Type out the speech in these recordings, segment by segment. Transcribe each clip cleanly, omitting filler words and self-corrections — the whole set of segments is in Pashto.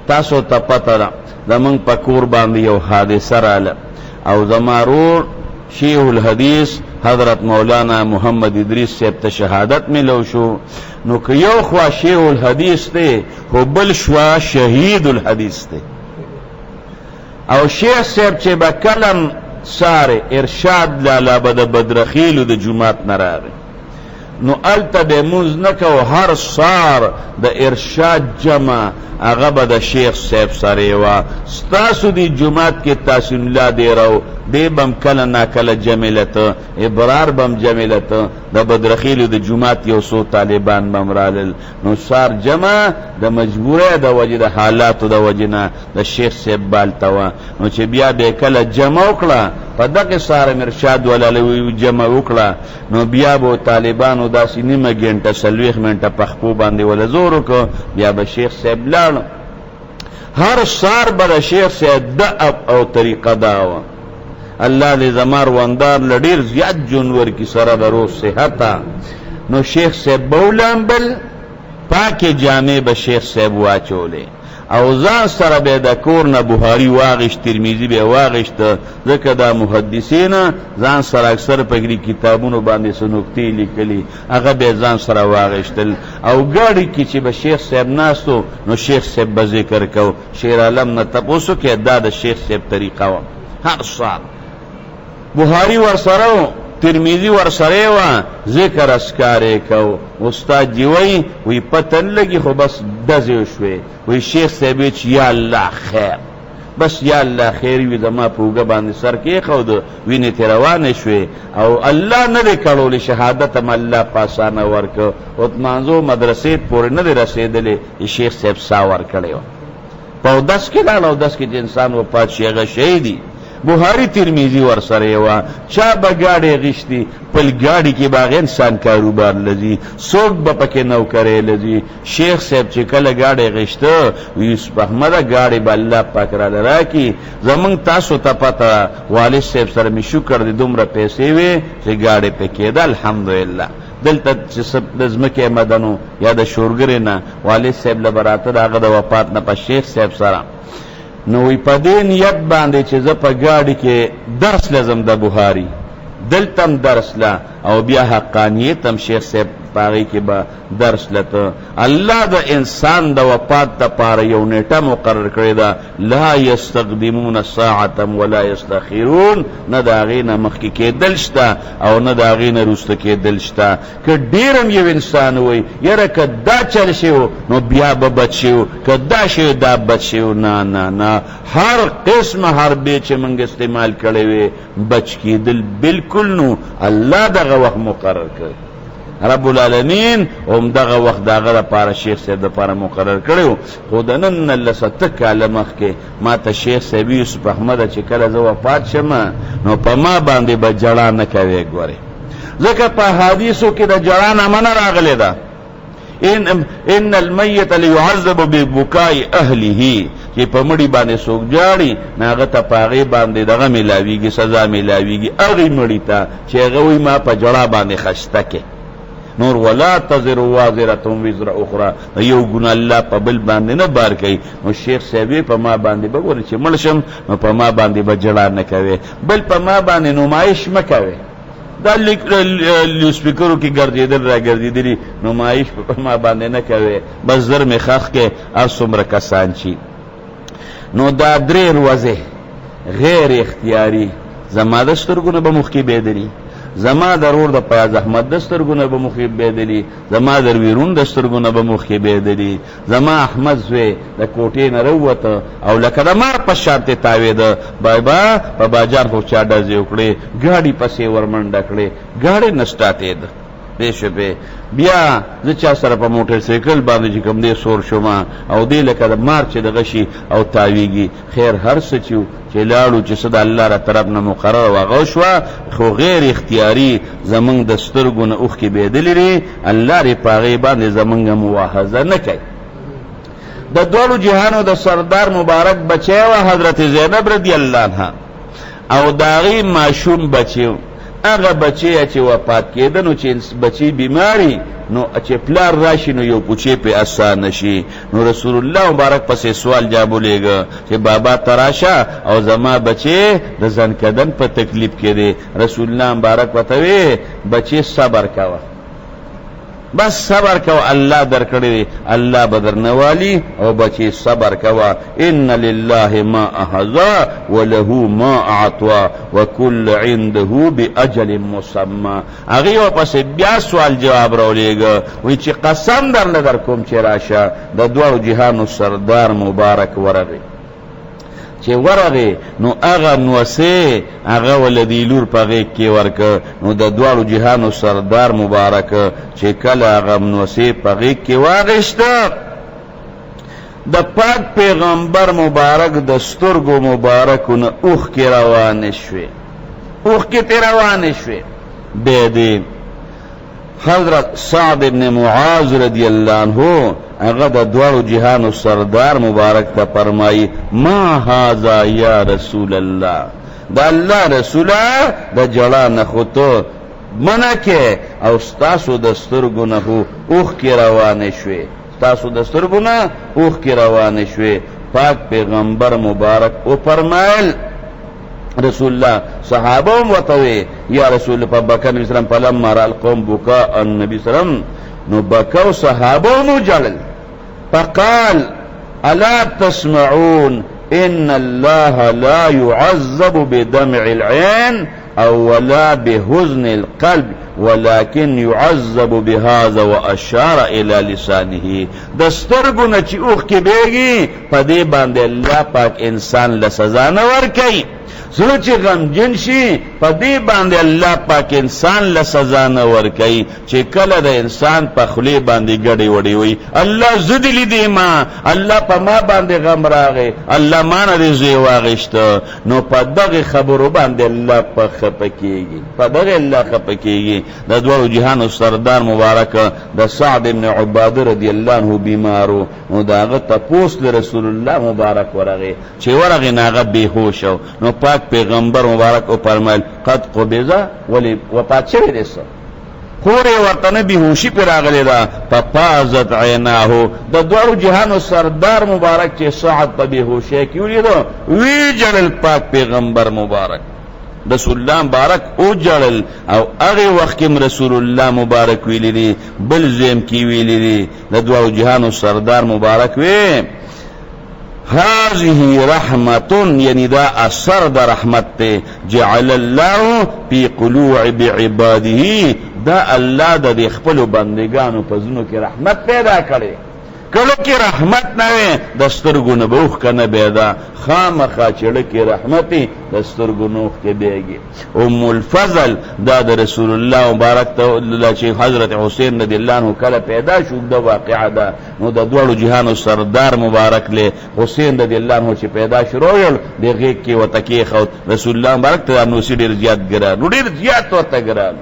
تاسو ته پته ده زمونږ په کور باندې یو حادثه راله او زما رور شیخ الحدیث حضرت مولانا محمد ادریس صاحب ته شهادت ملو شو. نو که یو خوا شیخ الحدیث دی خو بل شوا شهید الحدیث دی. او شیخ صاحب چې به کلم ساره ارشاد لالا به د بدرخیلو د جومات نه راغی نو هلته به مونځ نه کو، هر سار د ارشاد جمع هغه به د شیخ صاحب سره وه. ستاسو دې جومات کې تحسین الله دیره و، دی به هم کله ناکله جمع له ته، ابرار به هم جمع له ته، د بدرخیلو د جومات یو څو طالبان به هم رالل. نو سار جمع د مجبورۍ د وجې د حالاتو د وجې نه د شیخ صاحب به هلته وه. نو چې بیا به یې کله جمع وکړه په دغې سار هم ارشاد والا له جمع وکړه، نو بیا به طالبانو داسې نیمه ګنټه 40 منټه په خپو باندې وله زور وکړ، بیا به شیخ صاحب لاړ. هر سار به د شیخ صاحب د او طریقه دا وه. الله دې زما روندار له ډېر زیات ژوند ورکړي سره د روغ صحته. نو شیخ صاحب به ولامبل، پاکې جامې به شیخ صاحب واچولې او ځان سره به د کور نه بخاري واغشت، ترمذي به واغشت، ځکه دا محدثین ځان سره اکثر په دې کتابونو باندې څه نکتې لیکلي، هغه به ځان سره واغشتل. او ګاډي کې چې به شیخ صاحب ناست و نو شیخ صاحب به ذکر کو، شیر عالم نه تپوس وکړئ، دا د شیخ صاحب طریقه وه. هر سال بخاري ورسره و، ترمذي ورسره وه، ذکر اذکار یې کو. استاد جي وایي وایي پته نه لګي خو بس ډزې وشوې. وایي شیخ صاحب وایي چې یا الله خیر، بس یا الله خیر وي، زما په اوږه باندې سر کېښود، وینې ترې روانې شوې او الله نه دی کړولې، شهادت هم الله په اسانه ورکړ. اتمانځو مدرسې پورې نه دی رسېدلې چې شیخ صاحب ساه ورکړې وه. په اودس کې لاړ، اودس کې چې انسان وفات شي هغه شهید. بخاري ترمذي ورسره وه، چا به ګاډی غیشتي، خپل ګاډي کې به هغه انسان کاروبار لځي، څوک به پکې نوکرۍ لځي. شیخ صاحب چې کله ګاډی غیشته، یوسف احمده ګاډی به الله پاک راله راکړي. زمونږ تاسو ته پته، والد صاحب سره مې شکر دی دومره پیسې وې چې ګاډی پې کېده الحمدلله. دلته چې څه د ځمکې مدنو یا د شورګرې نه والد صاحب له به راته د هغه د وفات نه پس شیخ صاحب سره، نو وایي په دې نیت باندې چې زه په ګاډي کې درس له ځم د بخاري، دلته هم درس له او بیا حقانیې ته هم شیخ صاحب په هغې کې به درس له ته. الله د انسان د وفات دپاره یو نیټه مقرر کړې ده، لا یستقدمون ساعة ولا یستأخرون، نه د هغې نه مخکې کېدل شته او نه د هغې نه وروسته کېدل شته. که ډېر هم یو انسان ووایي یاره که دا چل شوی نو بیا به بچ شو، که دا شوی دا بچ شو، نه نه نه، هر قسم حربې چې موږ استعمال کړې وې بچ کېدل بالکل نو الله دغه وخت مقرر کړی. رب العالمین هم دغه وخت د هغه دپاره شیخ صاحب دپاره مقرر کړی و. خو د نن نه لس اته کاله مخکې ما ته شیخ صاحب یوسف احمده چې کله زه وفات شم نو په ما باندې به ژړا نه کوې ګورې، ځکه په حدیثو کې د ژړا نه منع راغلې ده. ان المیت لیعذب ببکاء اهله، چې په مړي باندې څوک ژاړي نو هغه ته په هغې باندې دغه میلاویږي، سزا میلاویږي هغې مړي ته چې هغه وایي ما په ژړا باندې خسته کې. نور ولا تزر وازرة وزر اخرى، یو ګناه الله په بل باندې نه بار کوي. نو شیخ صاحب یې په ما باندې به ګورې چې مړ شم نو په ما باندې به ژړا نه کوې، بل په ما باندې نمایش مه کوې. دا لوډسپیکرو کې ګرځېدل را ګرځېدلي نمایش په ما باندې نه کوې، بس زر مې ښخ کې هر څومره کسان چي. نو دا درې ورځې غیر اختیاري زما د سترګو نه به مخکې بېدلي، زما د ورور د فیاض احمد د سترګو نه به مخکې بېدلي، زما د ویرون د سترګو نه به مخکې بېدلي. زما احمد زوی د کوټې نه راووته او لکه د مار په شان ترې تاوېده، بابا په باجان خو چا ډزې وکړې، ګاډي پسې ورمنډه کړې، ګاډی نه سټارټېده. پوه شوې پې؟ بیا زه چا سره په موټر سایکل باندې چې کوم دی سور شوم او دی لکه د مار چې دغه شي او تاویږي. خیر هر څه چې چې لاړو چې څه د الله له طرف نه مقرره وه هغه وشوه، خو غیر اختیاري زمونږ د سترګو نه اوښکې بهېدلې دي. الله دې په هغې باندې زمونږ مواخذه نه کوي. د دواړو جهانو د سردار مبارک بچی وه حضرت زینب رضی الله عنها او د هغې ماشوم بچی و. هغه بچی چې وفات کېده، نو چې بچی بیماری، نو چې پلار راشي نو یو کوچې پې اسانه شي. نو رسول الله مبارک پسې سوال جواب ولېږه چې بابا ته راشه او زما بچی د ځنکدن په تکلیف کې دی. رسول الله مبارک ورته وی، بچی صبر کوه، بس صبر کوه، الله درکړی دی، الله به درنه والي، او بچی صبر کوه. ان لله ما اخذ وله ما اعطى وكل عنده باجل مسمى. هغې ورپسې بیا سوال جواب راولېږه، وایي چې قسم درله در کوم چې راشه. د دواړو جهانو سردار مبارک ورغی، چې ورغی نو هغه نوسې هغه ول د لور په غېږ کې ورکه. نو د دواړو جهانو سردار مبارک چې کله هغه نوسې په غېږ کې واغېسته، د پاک پیغمبر مبارک د سترګو مبارکو نه اوښکې روانې شوې، اوښکې ترې روانې شوې. بیا دې حضرت سعد ابن معاذ رضی الله عنه هغه د دواړو جهانو سردار مبارک ته فرمایي، ما هذا یا رسول الله، د الله رسوله د ژړا نه خو ته منع کې، او ستاسو د سترګو نه خو اوښکې روانې شوې، ستاسو د سترګو نه اوښکې روانې شوې. پاک پیغمبر مبارک وفرمایل، رسول الله صحابه هم ورته وی، یا رسول الله، فبکا نبی سلام فلما را القوم بکاء النبی سلام، نو بکاو صحابه هم وژړل. فقال الا تسمعون ان الله لا يعذب بدمع العين او ولا بحزن القلب ولكن يعذب بهذا واشار الى لسانه. د سترګو نه چې اوښکې بهږي په دې باندې الله پاک انسان له سزا نه ورکوي، زړه چې غمجن شي په دې باندې الله پاک انسان له سزا نه ورکوي. چې کله د انسان په خولې باندې ګډې وډې وي، الله زه دې لیدې ما، الله په ما باندې غم راغی، الله ما نه دې زوی واخیسته، نو په دغې خبرو باندې الله په خفه کېږي، په دغې الله خفه کېږي. د دواړو جهانو سردار مبارک د سعد ابن عباده رضی الله عنه بیمارو، نو د هغه تپوس له رسول الله مبارک ورغی، چې ورغی نو هغه بېهوشه و. نو پاک پیغمبر مبارک وفرمایل قد قبضه، ولې وفات شوی دی؟ څه خور یې ورته نه بېهوشي پرې راغلې ده. ففاضت عیناه، د دواړو جهانو سردار مبارک چې سعد په بېهوشۍ کې ولیده ویې ژړل. پاک پیغمبر مبارک رسول الله مبارک وژړل، او هغې وخت کې هم رسول الله مبارک ویلي دي، بل ځای هم کې ویلي دي، د دواړو جهانو سردار مبارک وی هذه رحمة، یعنی دا اثر د رحمت دی، جعل الله فی قلوع بعباده، دا الله د دې خپلو بندګانو په زړونو کې رحمت پیدا کړی. کله کې رحمت نه وي د سترګو نه به اوښکه نه بهېده، خامخا چې ړه کې رحمت وي د سترګو نه اوښکې بهېږي. ام الفضل دا د رسول الله مبارک ته چې حضرت حسین رضی الله عنه کله پیدا شو، اوږده واقعه ده، نو د دواړو جهانو سردار مبارک له حسین رضی الله عنه چې پیدا شو رویل د غېږ کې ورته کېښود. رسول الله مبارک ته دا نوسي ډېر زیات ګران و، ډېر زیات ورته ګران.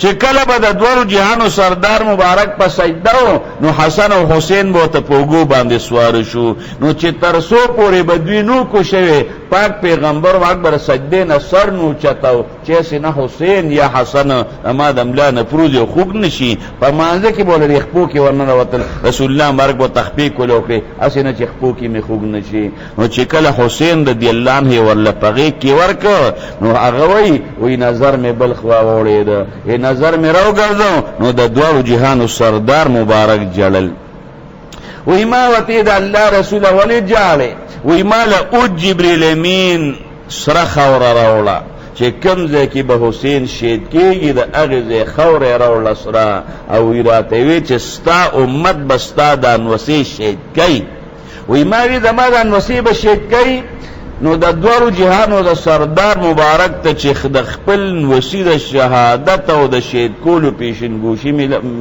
چې کله به د دواړو جهانو سردار مبارک په سجده و، نو حسن او حسین به ورته په اوږو باندې سواره شو، نو چې تر څو پورې به دوی نو کوشوي، پاک پیغمبر اکبر سجدې نه سر نو اوچتاو چې هسې نه حسین یا حسن زما د ملا نه پروځي او خوږ نه شي. په مانځه کې به ورله دې خپو کې ورننوتل، رسول الله مبارک به ورته خپې کولې وکړې هسې نه چې خپو کې مې خوږ نه شي. نو چې کله حسین رضی الله عنه یې ورله په غېږ کې ورکړ، نو هغه وایي، وایي نظر مې بل خوا واوړېده، ای نظر مې راوګرځاو، نو د دواړو جهانو سردار مبارک ژړل. وایي ما ورته د الله رسوله ولې ژاړې؟ وایي ما له اوج جبریل امین سره خاوره راوړه چې کوم ځای کې به حسین شهید کېږي د هغې ځای خاوره یې راوړله سره، او وایي راته ویې چې ستا امت به ستا دا نوسې شهید کوي. وایي ما وی زما دا نوسې به شهید کوي. نو د دواړو جهانو د سردار مبارک ته چې د خپل نوسي د شهادت او د شهید کولو پیشنګوشي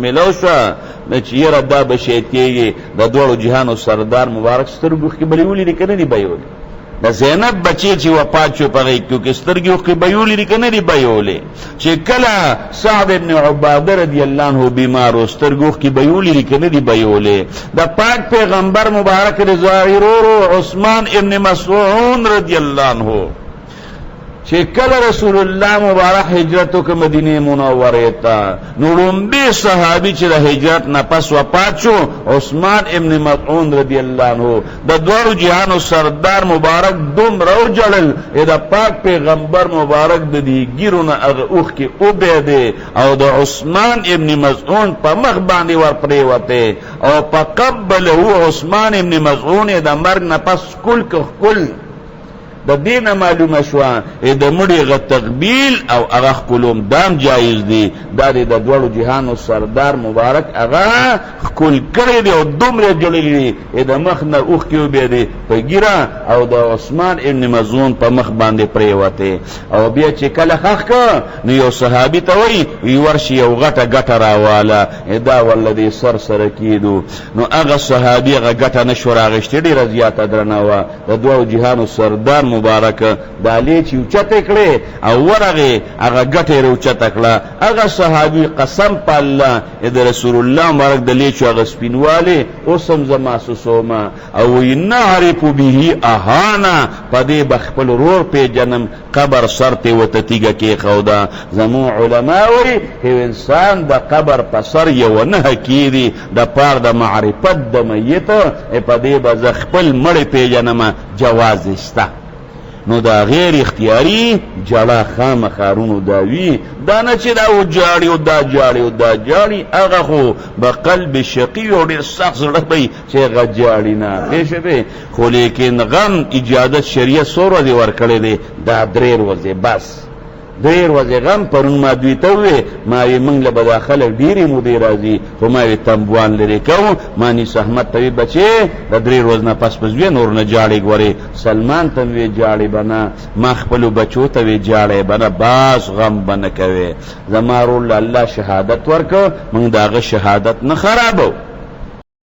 میلو شوه، نو چې یاره دا به شهید کېږي، د دواړو جهانو سردار مبارک سترګې اوښکې بلولې دي که نه دي بیولې؟ د زینب بچی چې وفات شو په غېږ کې سترګې اوښکې بیولې دي که نه دي بیولې؟ چې کله سعد ابن عباده رضی الله عنه بیمار و، سترګې اوښکې بیولې دي که نه دي بیولې؟ د پاک پیغمبر مبارک رضا ورور عثمان ابن مسعود رضی الله عنه چې کله رسول الله مبارک هجرت وکړ مدینې منورې ته، نو ړومبی صحابي چې د هجرت نه پس وفات شو عثمان ابن مطعون رضی الله عنه، د دواړو جهانو سردار مبارک دومره وژړل، د پاک پیغمبر مبارک د دې ږیرو نه هغه اوښکې وبهېدې او د عثمان ابن مظعون په مخ باندې ورپرېوتې او فقبله عثمان ابن مظعون یې د مرګ نه پس ښکل که ښکل. د دې نه معلومه شوه ای د مړي هغه تقبیل او هغه ښکلوم دام جایز دي. دا دی د دواړو جهانو سردار مبارک هغه ښکل کړی دی او دومره یې ژړلي دي ای د مخ نه اوښکې وبهېدې په ږیره او د عثمان ابن مظعون په مخ باندې پرېوتې. او بیا چې کله ښخ کړ نو یو صحابي ته وایي وی ورشي یو غټه ګټه راواله، دا ورله دې سر سره کېدو. نو هغه صحابي هغه ګټه نه شوه راغېشتې، ډېره زیاته درنه وه. د دواړو جهانو سردار مبارک دا لېچې اوچتې کړې او ورغې هغه ګټه یې راوچته کړه. هغه صحابي قسم په الله د رسول الله مبارک د لېچو هغه سپینوالی اوس هم زه محسوسوم او وایي نعرف به اهانا، په دې به خپل ورور پېژنم. قبر سر ته ورته تیږه کېښوده. زموږ علما وایي یو انسان د قبر په سر یوه نښه کېږدي د پاره د معرفت د میت، په دې به زه خپل مړی پېژنم، جواز یې شته. نو دا غیر اختیاري ژړا خامخا رونو دا وي، دا نه چې دا وژاړي او دا ژاړي او دا ژاړي، هغه خو به قلب شقي او ډېر سخت زړه به وي چې هغه ژاړي نه، پوه شوې؟ خو لیکن غم اجازت شریعت څو ورځې ورکړی دی؟ دا درې ورځې بس، درې ورځې غم. پرون ما دوی ته ووې، ما وی موږ له به دا خلک ډېرې مودې راځي، خو ما وی تمبوان لرې کوو. ما انیس احمد ته وی بچې د درې ورځې نه پس به ځوې نور نه جاړې، ګورې سلمان ته مې وی جاړې به نه، ما خپلو بچو ته وی جاړې به نه، بس غم به نه کوې. زما ورور له الله شهادت ورکړ، موږ د هغه شهادت نه خرابوو.